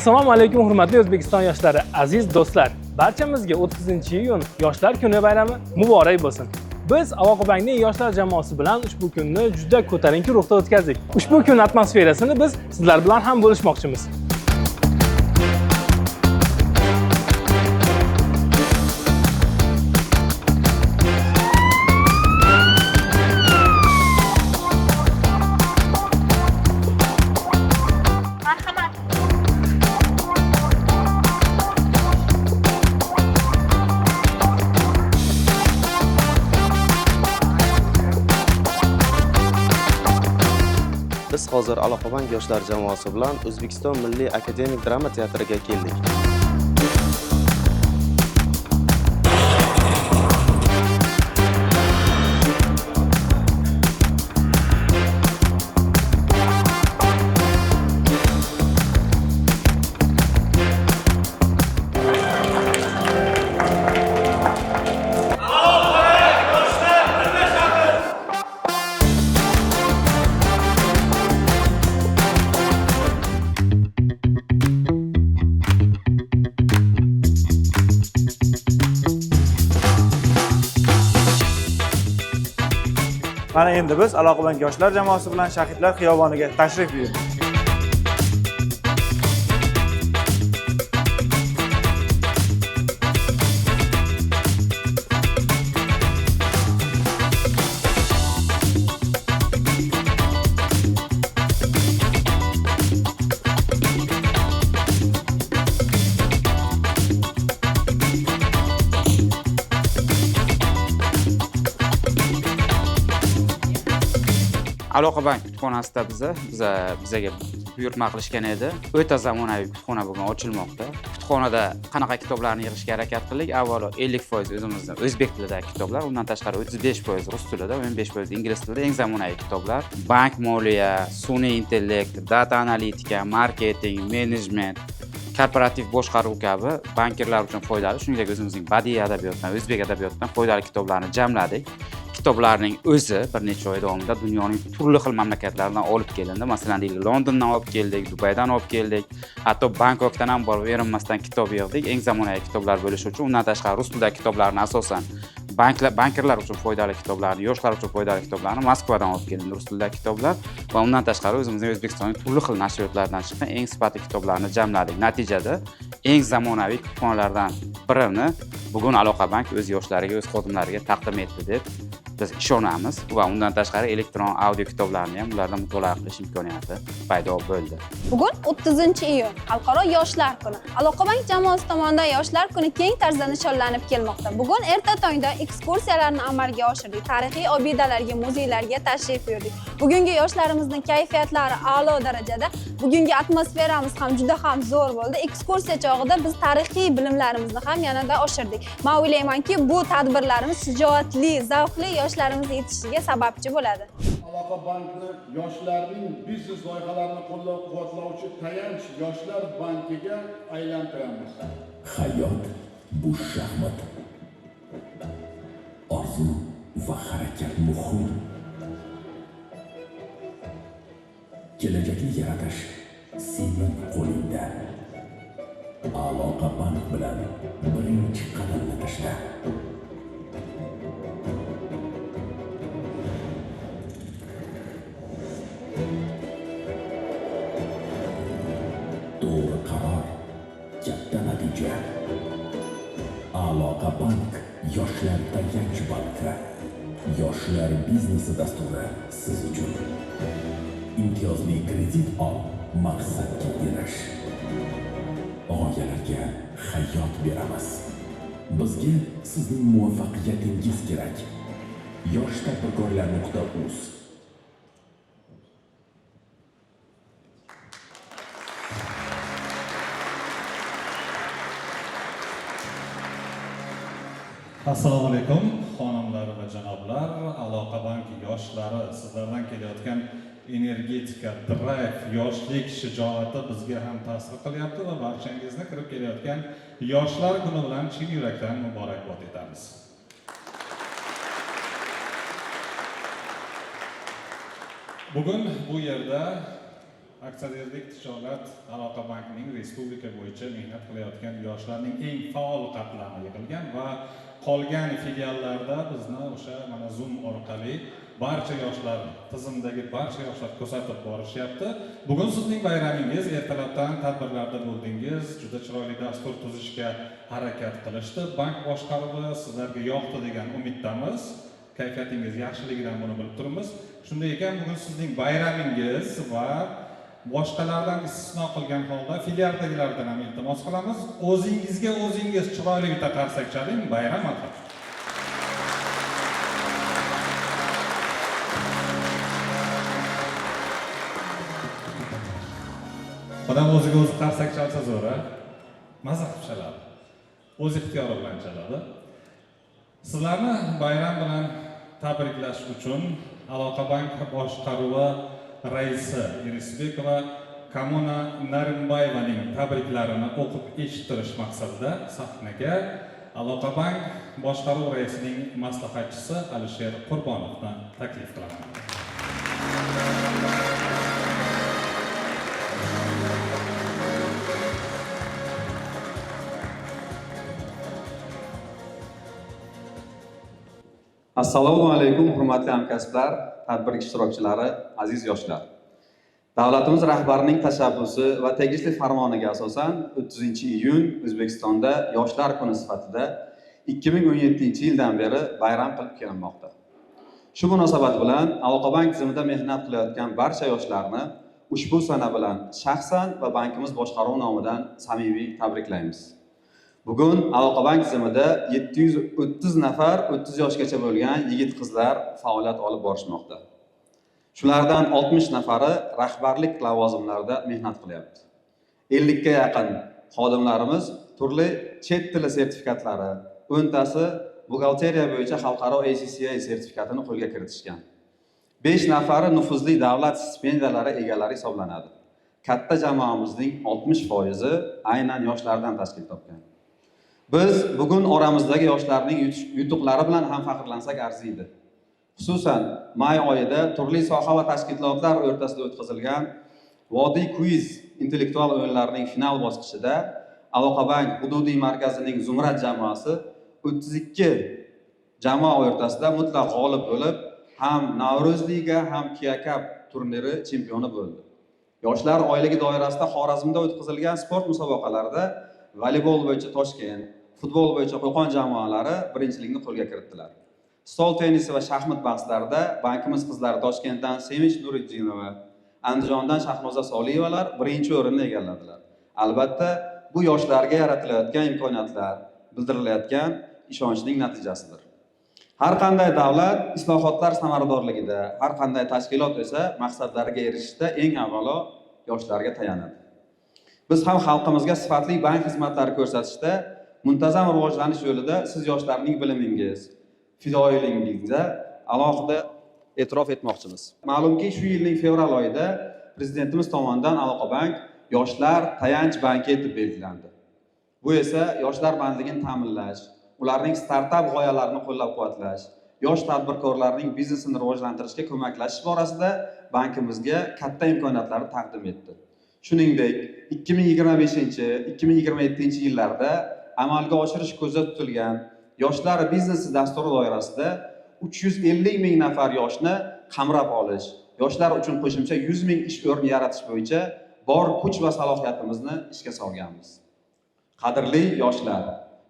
Assalomu alaykum, hurmatli O'zbekiston yoshlari, aziz do'stlar. Barchamizga 30-iyun Yoshlar kuni bayrami muborak bo'lsin. Biz Aloqabankning yoshlar jamoasi bilan ushbu kunni juda ko'tarinki ruhda o'tkazdik. Ushbu kun atmosferasini biz sizlar bilan ham bo'lishmoqchimiz. Marhamat. Biz hozir Aloqabank yoshlar jamoasi bilan O'zbekiston Milliy akademik drama teatriga keldik. Mana endi biz Aloqabank yoshlar jamoasi bilan Shahidlar xiyoboniga tashrif buyurdik. Aloqabank kutubxonasida bizaga buyurtma qilishgan edi. O'ta zamonaviy kutubxona bugun ochilmoqda. Kutubxonada qanaqa kitoblarni yig'ishga harakat qildik? Avvalo 50% o'zimizni o'zbek tilidagi kitoblar, undan tashqari 35% rus tilida, 15% ingliz tilida eng zamonaviy kitoblar. Bank, moliya, sun'iy intellekt, data analitika, marketing, menejment, korporativ boshqaruv kabi bankirlar uchun foydali, shuningdek o'zimizning badiiy adabiyotdan, o'zbek adabiyotidan foydali kitoblarni jamladik. Kitoblarning o'zi bir necha oy davomida dunyoning turli xil mamlakatlaridan olib kelindi. Masalan, deylik, Londondan olib keldik, Dubaydan olib keldik, hatto Bangkokdan ham borib erinmasdan kitob yig'dik. Eng zamonaviy kitoblar bo'lishi uchun. Undan tashqari rus tilidagi kitoblarni, asosan banklar, bankirlar uchun foydali kitoblarni, yoshlar uchun foydali kitoblarni Moskvadan olib kelindi, rus tilidagi kitoblar va undan tashqari o'zimizning O'zbekistonning turli xil nashriyotlardan chiqqan eng sifatli kitoblarni jamladik. Natijada eng zamonaviy kutubxonalardan birini bugun Aloqabank o'z yoshlariga, o'z xodimlariga taqdim etdi deb biz ishonamiz va undan tashqari elektron audio kitoblarni ham ularda mutolaa qilish imkoniyati paydo bo'ldi. Bugun 30-iyun, Xalqaro yoshlar kuni. Aloqabank jamoasi tomonidan Yoshlar kuni keng tarzda nishonlanib kelmoqda. Bugun erta tongda ekskursiyalarni amalga oshirdik. Tarixiy obidalarga, muzeylarga tashrif buyurdik. Bugungi yoshlarimizning kayfiyatlari a'lo darajada. Bugungi atmosferamiz ham juda ham zo'r bo'ldi. Ekskursiya chog'ida biz tarixiy bilimlarimizni ham yanada oshirdik. Men o'ylaymanki, bu tadbirlarimiz shijoatli, zavqli yoshlarimiz yetishishiga sababchi bo'ladi. Aloqa bankni yoshlarning biznes loyihalarini qo'llab-quvvatlovchi tayanch yoshlar bankiga aylantiramiz. Hayot bu shaxmat. Orzu va harakat muhim. Kelajakni yaratish sening qo'lingda. Aloqa bank bilan birinchi qadamni tashla. To'g'ri qaror, katta natija. Aloqa bank yoshlar tayanch banki. Yoshlar biznesi dasturi siz uchun. Imtiyozli kredit ol, maqsadga erish. G'oyalarga hayot beramiz. Bizga sizning muvaffaqiyatingiz kerak. Yoshtadbirkorlar.uz. Assalomu alaykum, xonimlar va janoblar. Aloqabank yoshlari, sizlardan kelayotgan energetika, drive, yoshlik shijoati bizga ham ta'sir qilyapti va barchangizni kirib kelayotgan Yoshlar kuni bilan chin yurakdan muborakbod etamiz. Bugun bu yerda Aksionerlik tijorat aloqa bankining respublika bo'yicha mehnat qilayotgan yoshlarning eng faol qatlami yig'ilgan va qolgan filiallarda bizni o'sha mana Zoom orqali barcha yoshlar, tizimdagi barcha yoshlar kuzatib borishyapti. Bugun sizning bayramingiz, ertalabdan tadbirlarda bo'ldingiz, juda chiroyli dastur tuzishga harakat qilishdi. Bank boshqaruvi sizlarga yoqdi degan umiddamiz. Kayfiyatingiz yaxshiligidan buni bilib turibmiz. Shunday ekan, bugun sizning bayramingiz va boshqalardan istisno qilgan holda filialdagilardan ham iltimos qilamiz. O'zingizga o'zingiz chiroyli bitta qarsak chaling, bayram axir. Odam o'ziga o'zi qarsak chalsa zo'r, a? Maza qilib chaladi. O'z ixtiyori bilan chaladi. Sizlarni bayram bilan tabriklash uchun Aloqabank boshqaruvi raisi Irisbekova Kamona Narimbayevaning tabriklarini o'qib eshittirish maqsadida sahnaga Aloqabank boshqaruv raisining maslahatchisi Alisher Qurbonovni taklif qilaman. Assalomu alaykum, hurmatli hamkasblar, tadbir ishtirokchilari, aziz yoshlar. Davlatimiz rahbarining tashabbusi va tegishli farmoniga asosan 30-iyun O'zbekistonda Yoshlar kuni sifatida 2017-yildan beri bayram qilib kelinmoqda. Shu munosabat bilan Aloqabank tizimida mehnat qilayotgan barcha yoshlarni ushbu sana bilan shaxsan va bankimiz boshqaruvi nomidan samimiy tabriklaymiz. Bugun Aloqabank tizimida 730 nafar 30 yoshgacha bo'lgan yigit-qizlar faoliyat olib borishmoqda. Shulardan 60 nafari rahbarlik lavozimlarida mehnat qilyapti. 50 ga yaqin xodimlarimiz turli chet tili sertifikatlari, 10 tasi buxgalteriya bo'yicha xalqaro ACCA sertifikatini qo'lga kiritishgan. 5 nafari nufuzli davlat stipendiyalari egalari hisoblanadi. Katta jamoamizning 60% aynan yoshlardan tashkil topgan. Biz bugun oramizdagi yoshlarning yutuqlari bilan ham faxrlansak arziydi. Xususan, may oyida turli soha va tashkilotlar o'rtasida o'tkazilgan Vodiy Quiz intellektual o'yinlarining final bosqichida Aloqabank hududiy markazining Zumrad jamoasi 32 jamoa o'rtasida mutlaq g'olib bo'lib, ham Navro'z liga, ham Kia Cup turniri chempioni bo'ldi. Yoshlar oyligi doirasida Xorazmda o'tkazilgan sport musobaqalarida voleybol bo'yicha Toshkent, futbol bo'yicha Qo'qon jamoalari birinchilikni qo'lga kiritdilar. Stol tennisi va shaxmat bahslarida bankimiz qizlari Toshkentdan Semich Nuriddinova, Andijondan Shahnoza Soliyevalar birinchi o'rinni egalladilar. Albatta, bu yoshlarga yaratilayotgan imkoniyatlar, bildirilayotgan ishonchning natijasidir. Har qanday davlat islohotlar samaradorligida, har qanday tashkilot esa maqsadlariga erishishda eng avvalo yoshlarga tayanadi. Biz ham xalqimizga sifatli bank xizmatlari ko'rsatishda muntazam rivojlanish yo'lida siz yoshlarning bilimingiz, fidoyiligingizga alohida e'tirof etmoqchimiz. Ma'lumki, shu yilning fevral oyida prezidentimiz tomonidan Aloqabank Yoshlar tayanch banki etib belgilandi. Bu esa yoshlar bandligini ta'minlash, ularning startap g'oyalarini qo'llab-quvvatlash, yosh tadbirkorlarning biznesini rivojlantirishga ko'maklashish borasida bankimizga katta imkoniyatlarni taqdim etdi. Shuningdek, 2025-2027 yillarda amalga oshirish ko'zda tutilgan Yoshlar biznesi dasturi doirasida 350 ming nafar yoshni qamrab olish, yoshlar uchun qo'shimcha 100 ming ish o'rni yaratish bo'yicha bor kuch va salohiyatimizni ishga solganmiz. Qadrli yoshlar,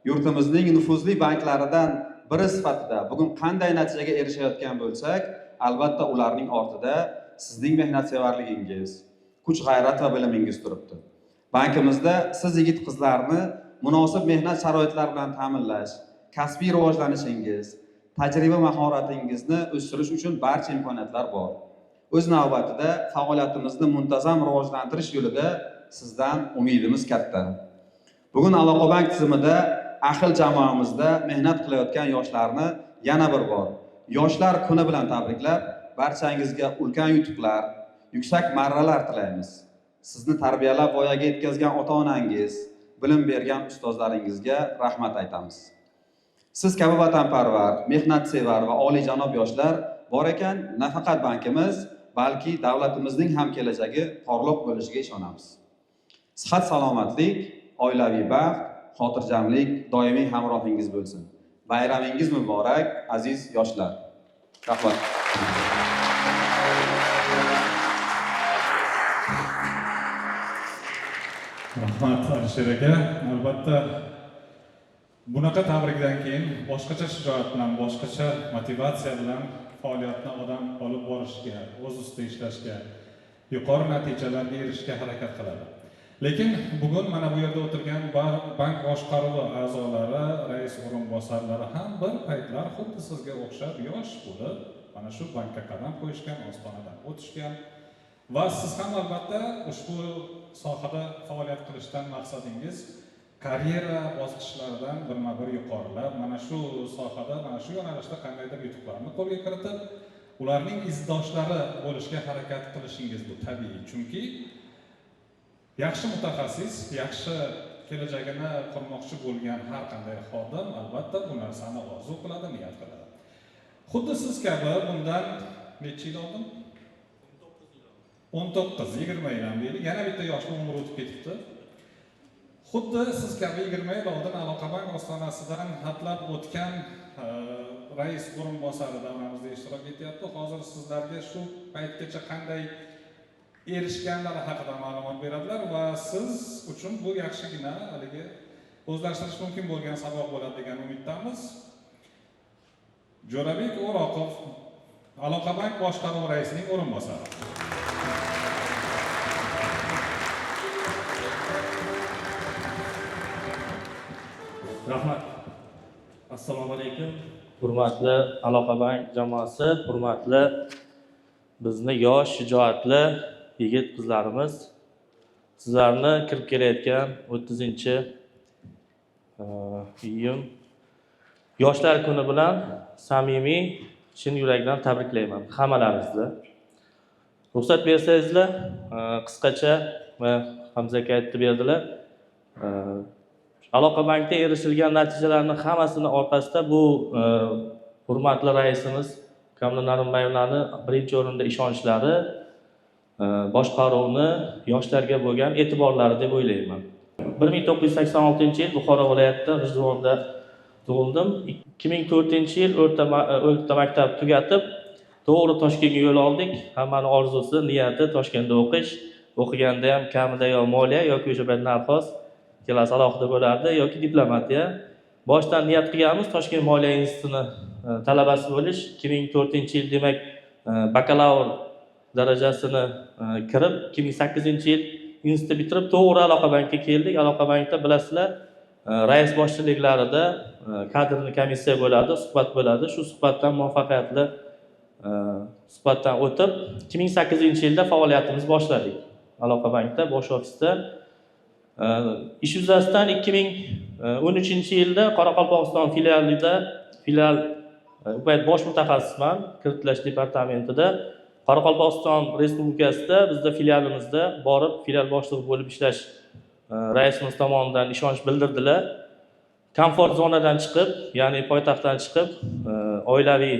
yurtimizning nufuzli banklaridan biri sifatida bugun qanday natijaga erishayotgan bo'lsak, albatta ularning ortida sizning mehnatsevarligingiz, kuch-g'ayrat va bilimingiz turibdi. Bankimizda siz yigit-qizlarni munosib mehnat sharoitlari bilan ta'minlash, kasbiy rivojlanishingiz, tajriba mahoratingizni o'stirish uchun barcha imkoniyatlar bor. O'z navbatida faoliyatimizni muntazam rivojlantirish yo'lida sizdan umidimiz katta. Bugun Aloqabank tizimida ahil jamoamizda mehnat qilayotgan yoshlarni yana bir bor Yoshlar kuni bilan tabriklab, barchangizga ulkan yutuqlar, yuksak marralar tilaymiz. Sizni tarbiyalab voyaga yetkazgan ota-onangiz, bilim bergan ustozlaringizga rahmat aytamiz. Siz kabi vatanparvar, mehnatsevar va oliyjanob yoshlar bor ekan, nafaqat bankimiz, balki davlatimizning ham kelajagi porloq bo'lishiga ishonamiz. Sihat salomatlik, oilaviy baxt, xotirjamlik doimiy hamrohingiz bo'lsin. Bayramingiz muborak, aziz yoshlar. Rahmat. Rahmat, Alisher aka. Albatta, bunaqa tabrikdan keyin boshqacha shijoat bilan, boshqacha motivatsiya bilan faoliyatni odam olib borishga, o'z ustida ishlashga, yuqori natijalarga erishishga harakat qiladi. Lekin bugun mana bu yerda o'tirgan bank boshqaruvi a'zolari, rais o'rinbosarlari ham bir paytlar xuddi sizga o'xshab yosh bo'lib, mana shu bankka qadam qo'yishgan, ostonadan o'tishgan va siz ham albatta ushbu sohada faoliyat qilishdan maqsadingiz karyera bosqichlaridan birma-bir yuqorilab, mana shu sohada, mana shu yo'nalishda qandaydir yutuqlarni qo'lga kiritib, ularning izdoshlari bo'lishga harakat qilishingiz bu tabiiy. Chunki yaxshi mutaxassis, yaxshi kelajagini qurmoqchi bo'lgan har qanday xodim albatta bu narsani orzu qiladi, niyat qiladi. Xuddi siz kabi bundan necha yil oldin? 19-20 yil ham deylik. Yana bitta yoshli umr o'tib ketibdi. Xuddi siz kabi 20 yil oldin Aloqabank ostonasidan hatlab o'tgan rais o'rinbosari davramizda ishtirok etyapti. Hozir sizlarga shu paytgacha qanday erishganlari haqida ma'lumot beradilar va siz uchun bu yaxshigina haligi o'zlashtirish mumkin bo'lgan saboq bo'ladi degan umiddamiz. Jo'rabek O'roqov, Aloqabank boshqaruvi raisining o'rinbosari. Rahmat. Assalomu alaykum. Hurmatli Aloqabank jamoasi, hurmatli bizni yosh, shijoatli yigit qizlarimiz, sizlarni kirib kelayotgan 30-iyun Yoshlar kuni bilan samimiy, chin yurakdan tabriklayman hammalaringizni. Ruxsat bersangizlar, qisqacha va Hamza aka aytib berdilar. Aloqabankda erishilgan natijalarning hammasini orqasida bu hurmatli raisimiz Kamil Narimbayevlarni birinchi o'rinda ishonchlari, boshqaruvni yoshlarga bo'lgan e'tiborlari deb o'ylayman. 1986-yil Buxoro viloyatida G'ijduvonda tug'ildim. 2004-yil o'rta maktab tugatib, to'g'ri Toshkentga yo'l oldik. Hammani orzusi, niyati Toshkentda o'qish. O'qiganda ham kamida yo moliya yoki o'sha payt narxoz ikkalasi alohida bo'lardi yoki diplomatiya. Boshdan niyat qilganmiz Toshkent moliya institutini talabasi bo'lish. 2004-yil demak bakalavr darajasini kirib, 2008-yil institutni bitirib to'g'ri Aloqabankka keldik. Aloqabankda bilasizlar, rais boshchiliklarida kadrni komissiya bo'ladi, suhbat bo'ladi. Shu suhbatdan muvaffaqiyatli suhbatdan o'tib 2008-yilda faoliyatimizni boshladik. Aloqabankda bosh ofisda. Ish yuzasidan 2013-yilda Qoraqalpog'iston filialida filial u payt bosh mutaxassisman kreditlash departamentida Qoraqalpog'iston Respublikasida bizda filialimizda borib filial boshlig'i bo'lib ishlash raisimiz tomonidan ishonch bildirdilar. Komfort zonadan chiqib, ya'ni poytaxtdan chiqib, oilaviy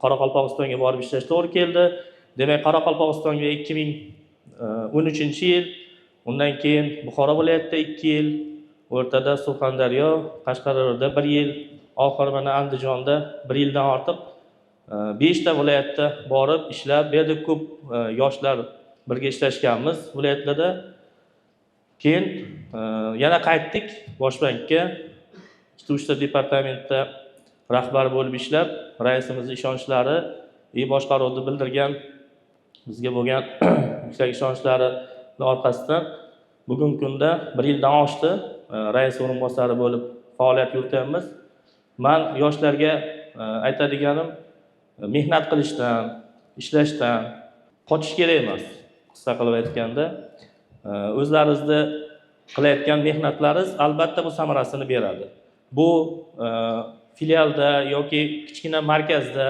Qoraqalpog'istonga borib ishlash to'g'ri keldi. Demak, Qoraqalpog'istonga 2013-yil, undan keyin Buxoro viloyatida 2 yil, o'rtada Surxondaryo, Qashqadaryoda 1 yil, oxiri mana Andijonda 1 yildan ortiq 5 ta viloyatda borib ishlab, bu yerda ko'p yoshlar birga ishlashganmiz viloyatlarda. Keyin yana qaytdik Bosh bankka, 2-3 ta departamentda rahbar bo'lib ishlab, raisimizning ishonchlari, boshqaruvni bildirgan bizga bo'lgan yuksak ishonchlarining orqasidan bugungi kunda 1 yildan oshdi rais o'rinbosari bo'lib faoliyat yurityapmiz. Men yoshlarga aytadiganim, mehnat qilishdan, ishlashdan qochish kerak emas. Qisqa qilib aytganda, o'zlaringizni qilayotgan mehnatlaringiz albatta bu samarasini beradi. Bu filialda yoki kichkina markazda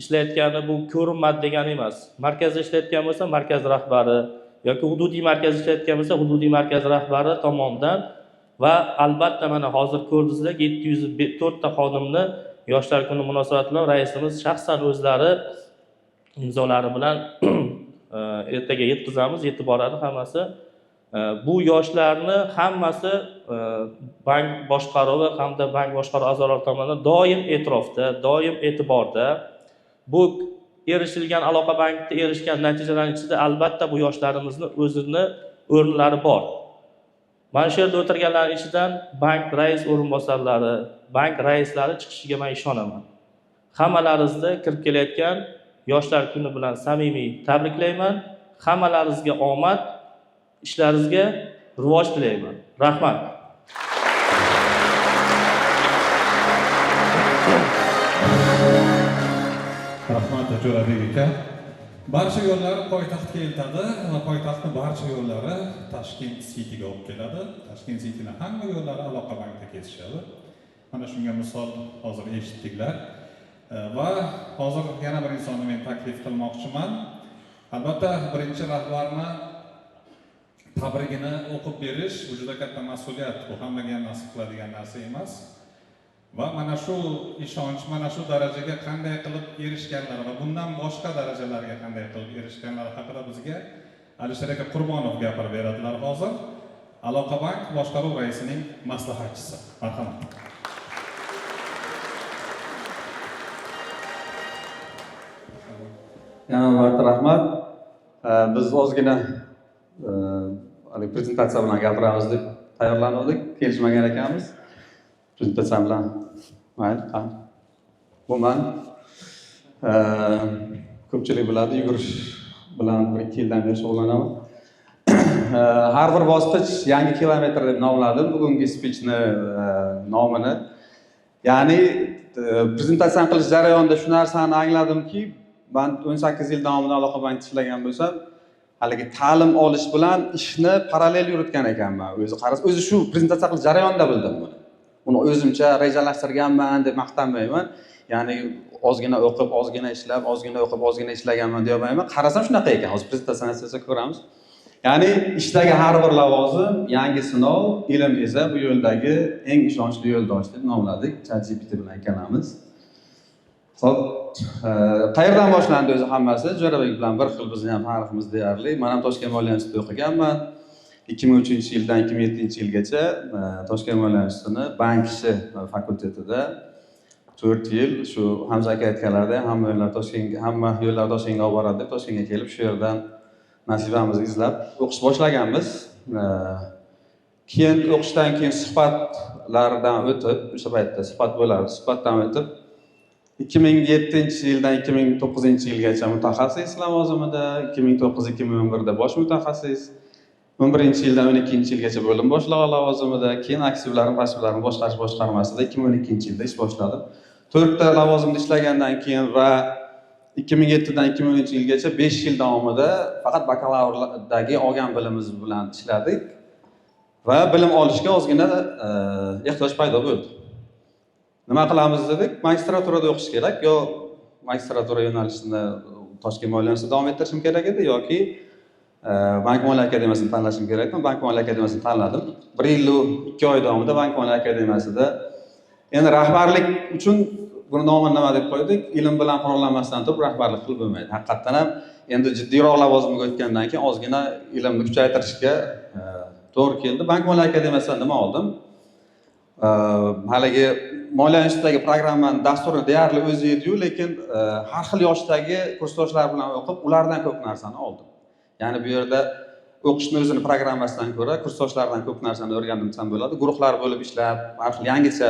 ishlayotgani bu ko'rinmadi degani emas. Markazda ishlayotgan bo'lsa, markaz rahbari yoki hududiy markazda ishlayotgan bo'lsa, hududiy markaz rahbari tomonidan va albatta mana hozir ko'rdingizlar, 704 ta xodimni Yoshlar kuni munosabati bilan raisimiz shaxsan o'zlari imzolari bilan Ertaga yetkazamiz, yetib boradi hammasi. Bu yoshlarni hammasi bank boshqaruvi hamda bank boshqaruvi a'zolari tomonidan doim e'tirofda, doim e'tiborda. Bu erishilgan Aloqa bankda erishgan natijalarning ichida albatta bu yoshlarimizni o'zini o'rinlari bor. Mana shu yerda o'tirganlarning ichidan bank rais o'rinbosarlari, bank raislari chiqishiga men ishonaman. Hammalaringizni kirib kelayotgan Yoshlar kuni bilan samimiy tabriklayman. Hammalaringizga omad, ishlaringizga rivoj tilayman. Rahmat. Rahmat Jo'rabek aka. Barcha yo'llar poytaxtga eltadi va poytaxtni barcha yo'llari Tashkent Cityga olib keladi. Tashkent Cityni hamma yo'llari Aloqa bankda kesishadi. Mana shunga misol hozir eshitdiklar. Va hozir yana bir insonni men taklif qilmoqchiman. Albatta birinchi rahbarni tabrigini o'qib berish bu juda katta mas'uliyat. Bu hammaga ham nasib qiladigan narsa emas. Va mana shu ishonch, mana shu darajaga qanday qilib erishganlar va bundan boshqa darajalarga qanday qilib erishganlar haqida bizga Alisher aka Qurbonov gapirib beradilar hozir. Aloqa bank boshqaruv raisining maslahatchisi. Marhamat. Yana bir marta rahmat. Biz ozgina prezentatsiya bilan gapiramiz deb tayyorlandik, kelishmagan ekanmiz. Prezentatsiya bilan mayli, bu man. Ko'pchilik biladi, yugurish bilan 1-2 yildan beri shug'ullanaman. Har bir bosqich yangi kilometr deb nomladim bugungi speechni nomini. Ya'ni prezentatsiyani qilish jarayonida shu narsani angladimki, man 18 yil davomida Aloqa bankda ishlagan bo'lsam, haligi ta'lim olish bilan ishni parallel yuritgan ekanman. O'zi qarasa, o'zi shu prezentatsiya qilish jarayonida bildim buni. Uni o'zimcha rejalashtirganman deb maqtanmayman. Ya'ni ozgina o'qib, ozgina ishlab, ozgina o'qib, ozgina ishlaganman deya olmayman. Qarasam shunaqa ekan. Hozir prezentatsiyani esa ko'ramiz. Ya'ni ishdagi har bir lavozim yangi sinov, ilm esa bu yo'ldagi eng ishonchli yo'ldosh deb nomladik. ChatGPT bilan ikkalamiz. Xo'p, qayerdan boshlandi o'zi hammasi? Jo'rabek bilan bir xil bizni ham tariximiz deyarli. Men ham Toshkent moliya institutida o'qiganman. 2003-yildan 2007-yilgacha Toshkent moliya institutini bank ishi fakultetida 4 yil shu Hamza aka aytganlaridek hamma yo'llar Toshkentga, hamma yo'llar Toshkentga olib boradi deb Toshkentga kelib shu yerdan nasibamizni izlab o'qish boshlaganmiz. Keyin o'qishdan keyin suhbatlardan o'tib, o'sha paytda suhbat bo'lardi, suhbatdan o'tib 2007-yildan 2009-yilgacha mutaxassis lavozimida, 2009-2011da bosh mutaxassis, 11-yildan 12-yilgacha bo'lim boshlig'i lavozimida, keyin aktivlarni, passivlarni boshqarish boshqarmasida 2012-yilda ish boshladim. 4 ta lavozimda ishlagandan keyin va 2007dan 2010-yilgacha 5 yil davomida faqat bakalavrdagi olgan bilimimiz bilan ishladik va bilim olishga ozgina ehtiyoj paydo bo'ldi. Nima qilamiz dedik? Magistraturada o'qish kerak, yo magistratura yo'nalishini Toshkent moliya institutida davom ettirishim kerak edi yoki Bank moliya akademiyasini tanlashim kerak edi. Bank moliya akademiyasini tanladim. 1 yil 2 oy davomida Bank moliya akademiyasida endi rahbarlik uchun buni nomini nima deb qo'ydik? Ilm bilan qurollanmasdan turib rahbarlik qilib bo'lmaydi. Haqiqatan ham endi jiddiyroq lavozimga o'tgandan keyin ozgina ilmni kuchaytirishga to'g'ri keldi. Bank moliya akademiyasidan nima oldim? Haligi moliya institutidagi programmani dasturini deyarli o'zi edi-yu, lekin har xil yoshdagi kursdoshlar bilan o'qib, ulardan ko'p narsani oldim. Ya'ni bu yerda o'qishni o'zini programmasidan ko'ra kursdoshlardan ko'p narsani o'rgandim desam bo'ladi. Guruhlar bo'lib ishlab, har xil yangicha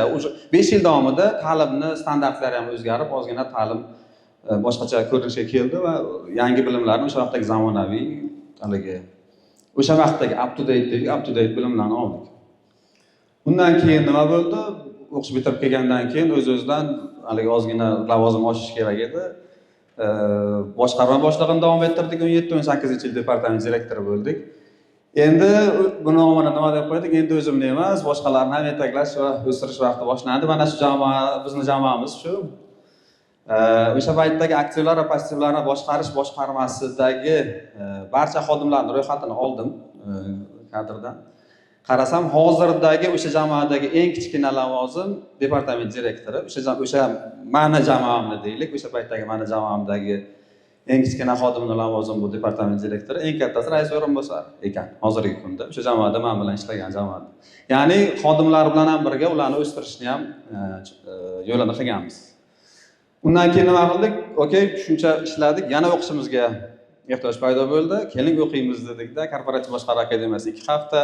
5 yil davomida ta'limni standartlari ham o'zgarib, ozgina ta'lim boshqacha ko'rinishga keldi va yangi bilimlarni o'sha vaqtdagi zamonaviy haligi o'sha vaqtdagi up to date dedik, up to date bilimlarni oldik. Undan keyin nima bo'ldi? O'qish bitirib kelgandan keyin o'z-o'zidan haligi ozgina lavozim oshish kerak edi. Boshqarma boshlig'ini davom ettirdik, 17-18 yil departament direktori bo'ldik. Endi buni nomini nima deb qo'ydik? Endi o'zimni emas, boshqalarni ham yetaklash va o'stirish vaqti boshlandi. Mana shu jamoa, bizni jamoamiz shu. O'sha paytdagi aktivlar va passivlarni boshqarish boshqarmasidagi barcha xodimlarning ro'yxatini oldim kadrdan. Qarasam, hozirdagi o'sha jamoadagi eng kichkina lavozim departament direktori. O'sha mani jamoamni deylik, o'sha paytdagi mani jamoamdagi Eng kichkina xodimni lavozimi bu departament direktori, eng kattasi rais o'rinbosari ekan hozirgi kunda o'sha jamoada, man bilan ishlagan jamoada. Ya'ni xodimlar bilan ham birga ularni o'stirishni ham yo'lini qilganmiz. Undan keyin nima qildik? Okey, shuncha ishladik, yana o'qishimizga ehtiyoj paydo bo'ldi. Keling, o'qiymiz dedikda, korporativ boshqaruv akademiyasi 2 hafta,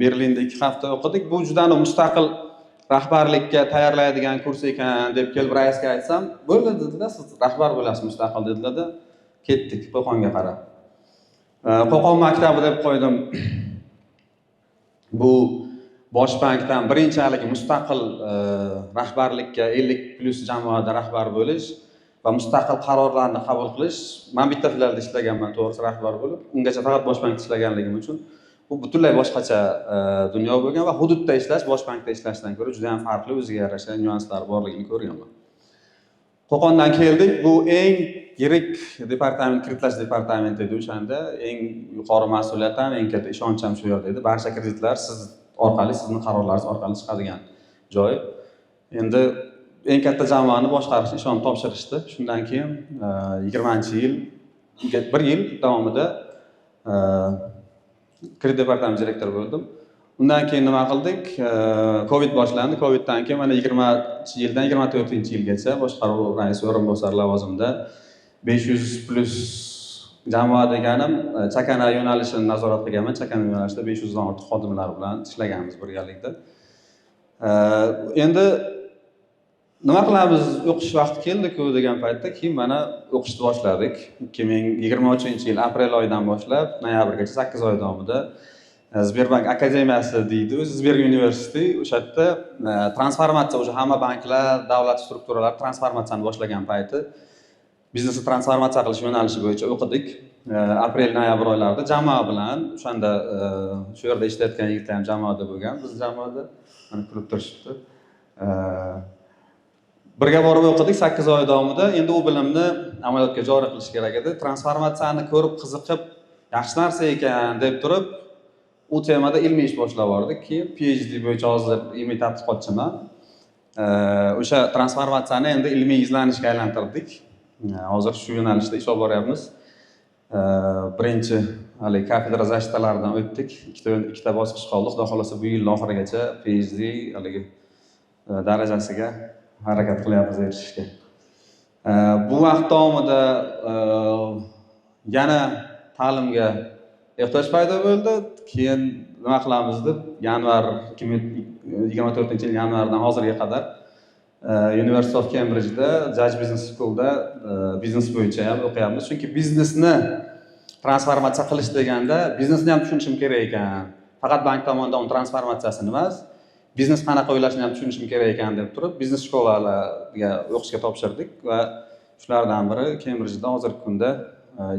Berlinda 2 hafta o'qidik. Bu juda mustaqil rahbarlikka tayyorlaydigan kurs ekan deb kelib raisga aytsam, bo'ldi dedilar, siz rahbar bo'lasiz mustaqil dedilarda, ketdik Qo'qonga qarab. Qo'qon maktabi deb qo'ydim. Bu bosh bankdan birinchi haligi mustaqil rahbarlikka, 50+ jamoada rahbar bo'lish va mustaqil qarorlarni qabul qilish. Man bitta filialda ishlaganman, to'g'risi, rahbar bo'lib. Ungacha faqat bosh bankda ishlaganligim uchun bu butunlay boshqacha dunyo bo'lgan va hududda ishlash bosh bankda ishlashdan ko'ra juda ham farqli, o'ziga yarasha nyuanslari borligini ko'rganman. Qo'qondan keldik. Bu eng yirik departament, kreditlash departamenti edi o'shanda. Eng yuqori mas'uliyat ham, eng katta ishonch ham shu yerda edi. Barcha kreditlar siz orqali, sizni qarorlaringiz orqali chiqadigan joy. Endi eng katta jamoani boshqarishni ishonib topshirishdi. Shundan keyin 20-yil, bir yil davomida kredit departament direktori bo'ldim. Undan keyin nima qildik? Covid boshlandi. Coviddan keyin mana 20-yildan 24-yilgacha boshqaruv raisi o'rinbosari lavozimida. 500+ jamoa deganim, chakana yo'nalishini nazorat qilganman. Chakana yo'nalishida 500dan ortiq xodimlar bilan ishlaganmiz birgalikda. Endi nima qilamiz, o'qish vaqti keldiku degan paytda keyin mana o'qishni boshladik. 2023-yil aprel oyidan boshlab noyabrgacha, 8 oy davomida Sberbank akademiyasi deydi o'zi, Sber University. O'sha yerda transformatsiya, o'sha hamma banklar, davlat strukturalari transformatsiyani boshlagan payti biznesni transformatsiya qilish yo'nalishi bo'yicha o'qidik. Aprel, noyabr oylarida jamoa bilan. O'shanda shu yerda ishlayotgan yigitlar ham jamoada bo'lgan, bizni jamoada, mana kulib turishibdi. Birga borib o'qidik 8 oy davomida. Endi u bilimni amaliyotga joriy qilish kerak edi. Transformatsiyani ko'rib, qiziqib, yaxshi narsa ekan deb turib, u temada ilmiy ish boshlab yubordik. Keyin PhD bo'yicha hozir ilmiy tadqiqotchiman. O'sha transformatsiyani endi ilmiy izlanishga aylantirdik. Hozir shu yo'nalishda ish olib boryapmiz. Birinchi haligi kafedra защита laridan o'tdik, ikkita bosqich qoldi. Xudo xohlasa, bu yilni oxirigacha PhD haligi darajasiga harakat qilyapmiz erishishga. Bu vaqt davomida yana ta'limga ehtiyoj paydo bo'ldi. Keyin nima qilamiz deb, yanvar, 2024-yil yanvardan hozirga qadar University of Cambridgeda, Judge Business Schoolda biznes bo'yicha ham o'qiyapmiz, chunki biznesni transformatsiya qilish deganda biznesni ham tushunishim kerak ekan, faqat bank tomonidan uni transformatsiyasini emas, biznes qanaqa o'ylashini ham tushunishim kerak ekan deb turib, biznes школа larga o'qishga topshirdik va shulardan biri Kembridjda hozirgi kunda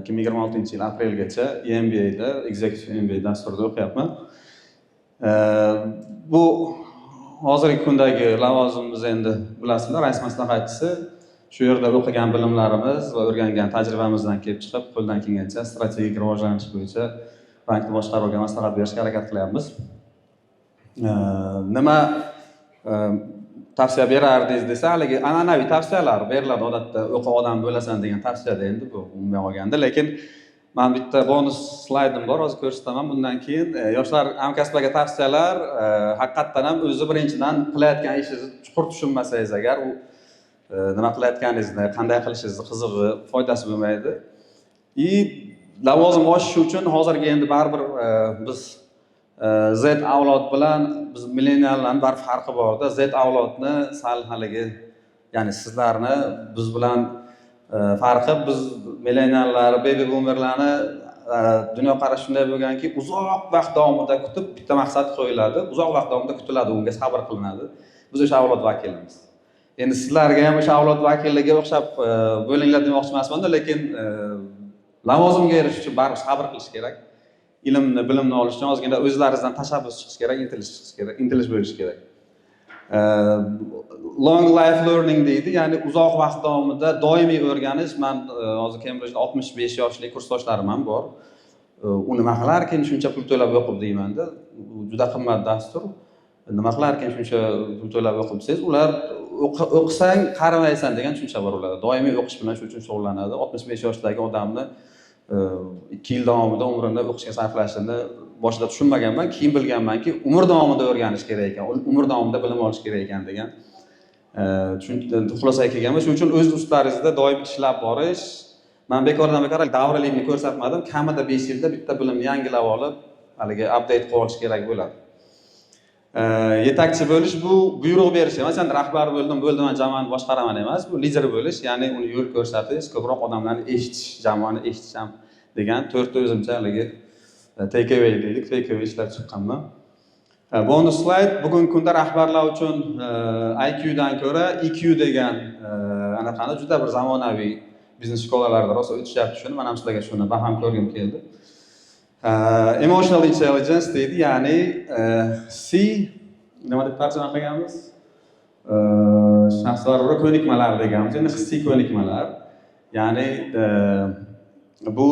2026-yil aprelgacha MBAda, Executive MBA dasturida o'qiyapman. Bu hozirgi kundagi lavozimimiz, endi bilasizlar, rais maslahatchisi. Shu yerda o'qigan bilimlarimiz va o'rgangan tajribamizdan kelib chiqib, qo'ldan kelgancha strategik rivojlanish bo'yicha bankni boshqaruvga maslahat berishga harakat qilyapmiz. Nima tavsiya berardingiz desa, haligi an'anaviy tavsiyalar beriladi odatda, o'qib odam bo'lasan degan tavsiyada endi bu umuman olganda. Lekin man bitta bonus slaydim bor, hozir ko'rsataman bundan keyin. Yoshlar hamkasblarga tavsiyalar, haqiqatdan ham o'zi birinchidan qilayotgan ishingizni chuqur tushunmasangiz agar, u nima qilayotganingizni, qanday qilishingizni qizig'i, foydasi bo'lmaydi. И lavozim oshishi uchun hozirgi endi baribir biz Z avlod bilan biz milleniallarni baribir farqi borda. Z avlodni sal haligi, ya'ni sizlarni biz bilan farqi, biz milleniallar, baby boomerlarni dunyoqarashi shunday bo'lganki, uzoq vaqt davomida kutib, bitta maqsad qo'yiladi, uzoq vaqt davomida kutiladi, unga sabr qilinadi. Biz o'sha avlod vakilimiz. Endi sizlarga ham o'sha avlod vakiliga o'xshab bo'linglar demoqchi emasmanda, lekin lavozimga erishish uchun baribir sabr qilish kerak. Ilmni, bilimni olish uchun ozgina o'zlaringizdan tashabbus chiqishi kerak, intilish chiqishi kerak, intilish bo'lishi kerak. Long life learning deydi, ya'ni uzoq vaqt davomida doimiy o'rganish. Man hozir Kembridjda 65 yoshli kursdoshlarim ham bor. U nima qilarkin shuncha pul to'lab o'qib deymanda, u juda qimmat dastur, nima qilarkin shuncha pul to'lab o'qib desangiz, ular O'qisang qarimaysan degan tushuncha bor ularda. Doimiy o'qish bilan shu uchun shug'ullanadi. 65 yoshdagi odamni 2 yil davomida umrini o'qishga sarflashini boshida tushunmaganman, keyin bilganmanki, umr davomida o'rganish kerak ekan, umr davomida bilim olish kerak ekan degan xulosaga kelganman. Shuning uchun o'z ustlaringizda doim ishlab borish. Man bekordan bekor hali davralikni ko'rsatmadim. Kamida 5 yilda bitta bilimni yangilab olib, haligi update qilib olish kerak bo'ladi. Yetakchi bo'lish bu buyruq berish emas, ya'ni rahbar bo'ldim, bo'ldi, man jamoani boshqaraman emas. Bu lider bo'lish, ya'ni uni yo'l ko'rsatish, ko'proq odamlarni eshitish, jamoani eshitish ham degan to'rtta o'zimcha haligi take away deydik, take away ishlab chiqqanman. Bonus slayd: bugungi kunda rahbarlar uchun IQdan ko'ra EQ degan anaqani juda bir zamonaviy biznes shkolalarida rosa o'tishyapti shuni. Man ham sizlarga shuni baham ko'rgim keldi. Emotional intelligence deydi, ya'ni C nima deb tarjima qilganmiz? Shaxslararo ko'nikmalar deganmiz, endi hissiy ko'nikmalar. Ya'ni bu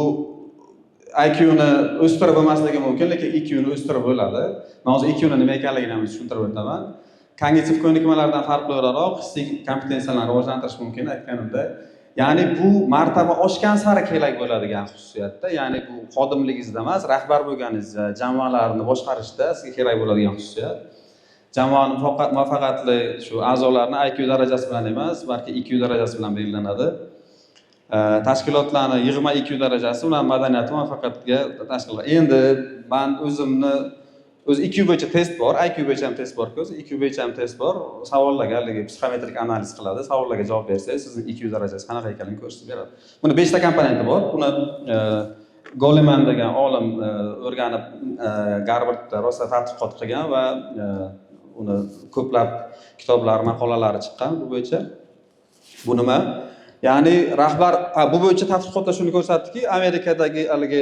IQni o'stirib bo'lmasligi mumkin, lekin EQni o'stirib bo'ladi. Man hozir EQni nima ekanligini ham tushuntirib o'taman. Kognitiv ko'nikmalardan farqli o'laroq hissiy kompetensiyalarni rivojlantirish mumkin, aytganimdek. Ya'ni bu martaba oshgan sari kerak bo'ladigan xususiyatda, ya'ni bu xodimligingizda emas, rahbar bo'lganingizda, jamoalarni boshqarishda sizga kerak bo'ladigan xususiyat. Jamoani muvaffaqiyatli shu a'zolarni IQ darajasi bilan emas, balki EQ darajasi bilan belgilanadi. Tashkilotlarni yig'ma EQ darajasi ularni madaniyati muvaffaqiyatga tashkil. Endi man o'zimni o'zi EQ bo'yicha test bor, IQ bo'yicha ham test borku, o'zi EQ bo'yicha ham test bor. Savollarga haligi psixometrik analiz qiladi. Savollarga javob bersangiz, sizni EQ darajasi qanaqa ekanligini ko'rsatib beradi. Buni beshta komponenti bor. Buni Goleman degan olim o'rganib, Garvardda rosa tadqiqot qilgan va uni ko'plab kitoblar, maqolalari chiqqan bu bo'yicha. Bu nima? Ya'ni rahbar bu bo'yicha tadqiqotlar shuni ko'rsatdiki, Amerikadagi haligi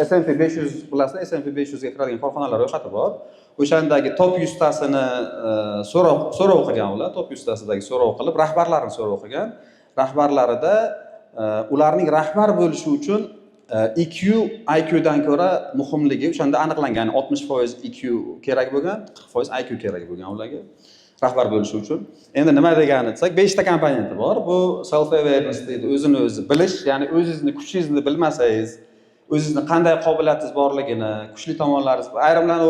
S&P 500 bilasizlar, S&P 500 ga kiradigan korxonalar ro'yxati bor. O'shandagi top 100 tasini so'rov qilgan ular, top 100 tasidagi so'rov qilib, rahbarlarini so'rov qilgan. Rahbarlarida ularning rahbar bo'lishi uchun EQ IQ dan ko'ra muhimligi o'shanda aniqlangan. Ya'ni 60% EQ kerak bo'lgan, 40% IQ kerak bo'lgan ularga rahbar bo'lishi uchun. Endi nima degani desak, beshta komponenti bor. Bu self awareness deydi, o'zini o'zi bilish, ya'ni o'zingizni kuchingizni bilmasangiz, o'zingizni qanday qobiliyatingiz borligini, kuchli tomonlaringiz. Ayrimlar u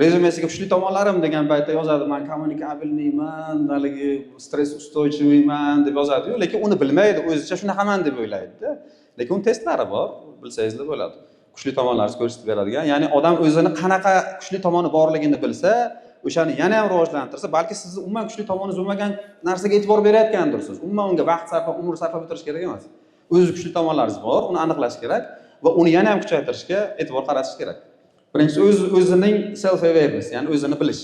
rezyumesiga kuchli tomonlarim degan paytda yozadi, man коммуникабельный man, haligi стресс устойчивый man deb yozadiyu, lekin uni bilmaydi, o'zicha shunaqaman deb o'ylaydida. Lekin uni testlari bor, bilsangizlar bo'ladi. Kuchli tomonlaringizni ko'rsatib beradigan, ya'ni odam o'zini qanaqa kuchli tomoni borligini bilsa, o'shani yana ham rivojlantirsa, balki sizni umuman kuchli tomoningiz bo'lmagan narsaga e'tibor berayotgandirsiz. Umuman unga vaqt sarflab, umr sarflab o'tirish kerak emas. O'zi kuchli tomonlaringiz bor, uni aniqlash kerak va uni yana ham kuchaytirishga e'tibor qaratish kerak. Birinchisi o'z o'zining self awareness, ya'ni o'zini bilish.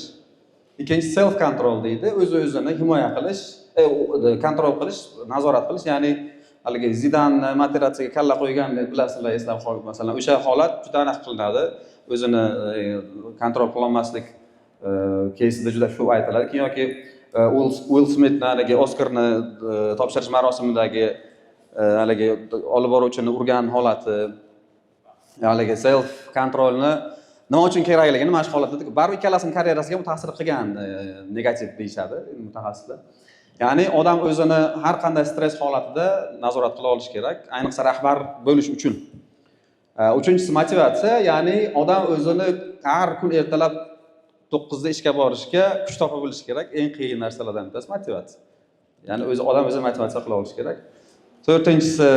Ikkinchisi self control deydi, o'zi o'zini himoya qilish, kontrol qilish, nazorat qilish, ya'ni haligi Zidanni Materatsiga kalla qo'ygan deb bilasizlar, eslab qolib, masalan, o'sha holat juda aniq qilinadi. O'zini kontrol qilolmaslik keysida juda shu aytiladi. Keyin yoki Uill Smitni haligi Oskarni topshirish marosimidagi haligi olib boruvchini urgan holati, haligi self kontrolni nima uchun kerakligini mana shu holatda baribir ikkalasini karyerasiga bu ta'sir qilgan, negativ deyishadi mutaxassislar. Ya'ni odam o'zini har qanday stress holatida nazorat qila olishi kerak, ayniqsa rahbar bo'lish uchun. Uchinchisi motivatsiya, ya'ni odam o'zini har kun ertalab 9da ishga borishga kuch topa bilishi kerak. Eng qiyin narsalardan bittasi motivatsiya. Ya'ni o'zi odam o'zi motivatsiya qila olishi kerak. To'rtinchisi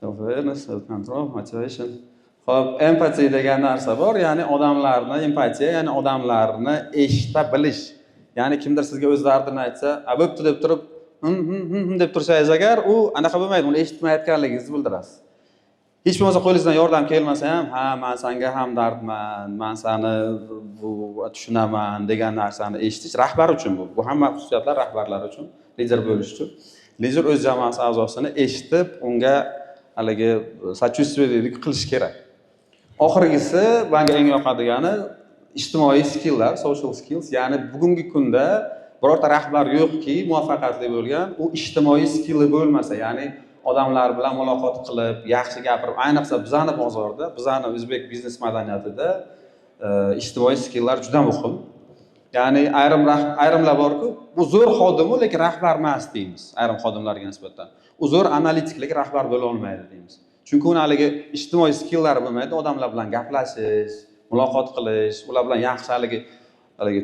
self awareness, self control, motivation. Xo'p, empathy degan narsa bor, ya'ni odamlarni empatiya, ya'ni odamlarni eshita bilish. Ya'ni kimdir sizga o'z dardini aytsa, "A, bo'pti" deb turib, "Hm, hm, hm, hm" deb tursangiz agar, u anaqa bo'lmaydi, uni eshitmayotganligingizni bildirasiz. Hech bo'lmasa qo'lingizdan yordam kelmasa ham, "Ha, man senga hamdardman, man sani bu tushunaman" degan narsani eshitish rahbar uchun bu. Bu hamma xususiyatlar rahbarlar uchun, lider bo'lish uchun. Lider o'z jamoasi a'zosini eshitib, unga haligi сочувствие deydi, qilish kerak. Oxirgisi, menga eng yoqadigani ijtimoiy skilllar, social skills, ya'ni bugungi kunda birorta rahbar yo'qki muvaffaqiyatli bo'lgan, u ijtimoiy skilli bo'lmasa, ya'ni odamlar bilan muloqot qilib, yaxshi gapirib, ayniqsa bizani bozorda, bizani o'zbek biznes madaniyatida ijtimoiy skilllar juda muhim. Ya'ni ayrimlar borku, bu zo'r xodim, u lekin rahbar emas deymiz ayrim xodimlarga nisbatan. U zo'r analitik, lekin rahbar bo'la olmaydi deymiz. Chunki uni haligi ijtimoiy skilllari bo'lmaydi, odamlar bilan gaplashish, muloqot qilish, ular bilan yaxshi haligi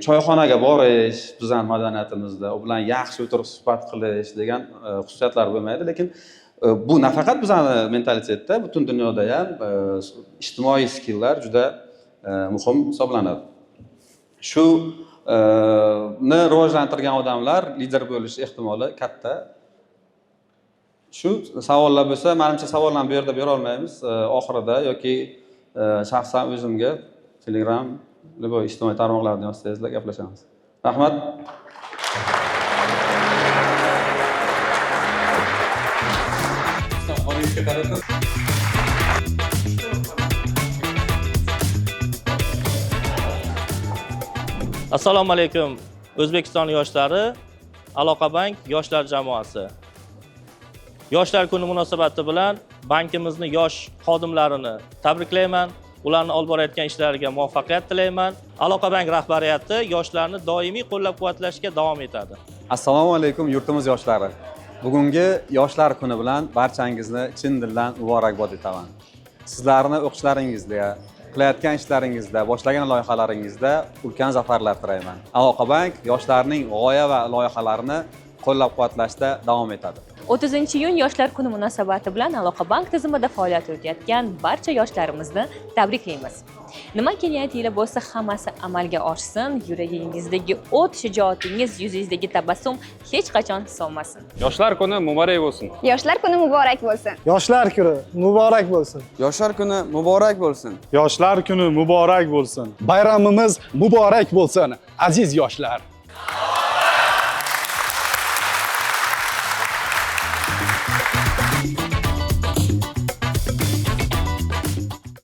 choyxonaga borish, bizani madaniyatimizda u bilan yaxshi o'tirib suhbat qilish degan xususiyatlar bo'lmaydi. Lekin bu nafaqat bizani mentalitetda, butun dunyoda ham ijtimoiy skilllar juda muhim hisoblanadi. Shu ni rivojlantirgan odamlar lider bo'lish ehtimoli katta. Shu savollar bo'lsa, manimcha savollarni bu yerda bera olmaymiz. Oxirida yoki shaxsan o'zimga Telegram, любой ijtimoiy tarmoqlarda yozsangizlar gaplashamiz. Rahmat. Assalomu alaykum O'zbekiston yoshlari, Aloqabank yoshlar jamoasi. Yoshlar kuni munosabati bilan bankimizni yosh xodimlarini tabriklayman. Ularni olib borayotgan ishlariga muvaffaqiyat tilayman. Aloqabank rahbariyati yoshlarni doimiy qo'llab-quvvatlashga davom etadi. Assalomu alaykum yurtimiz yoshlari. Bugungi yoshlar kuni bilan barchangizni chin dildan muborakbod etaman. Sizlarni o'qishlaringizda, qilayotgan ishlaringizda, boshlagan loyihalaringizda ulkan zafarlar tilayman. Aloqabank yoshlarning g'oya va loyihalarini qo'llab-quvvatlashda davom etadi. 30-iyun Yoshlar kuni munosabati bilan Aloqabank tizimida faoliyat yuritayotgan barcha yoshlarimizni tabriklaymiz. Nimaki niyatinglar bo'lsa, hammasi amalga oshsin. Yuragingizdagi o't, shijoatingiz, yuzingizdagi tabassum hech qachon so'nmasin. Yoshlar kuni muborak bo'lsin. Yoshlar kuni muborak bo'lsin. Yoshlar kuni muborak bo'lsin. Yoshlar kuni muborak bo'lsin. Yoshlar kuni muborak bo'lsin. Bayramimiz muborak bo'lsin, aziz yoshlar.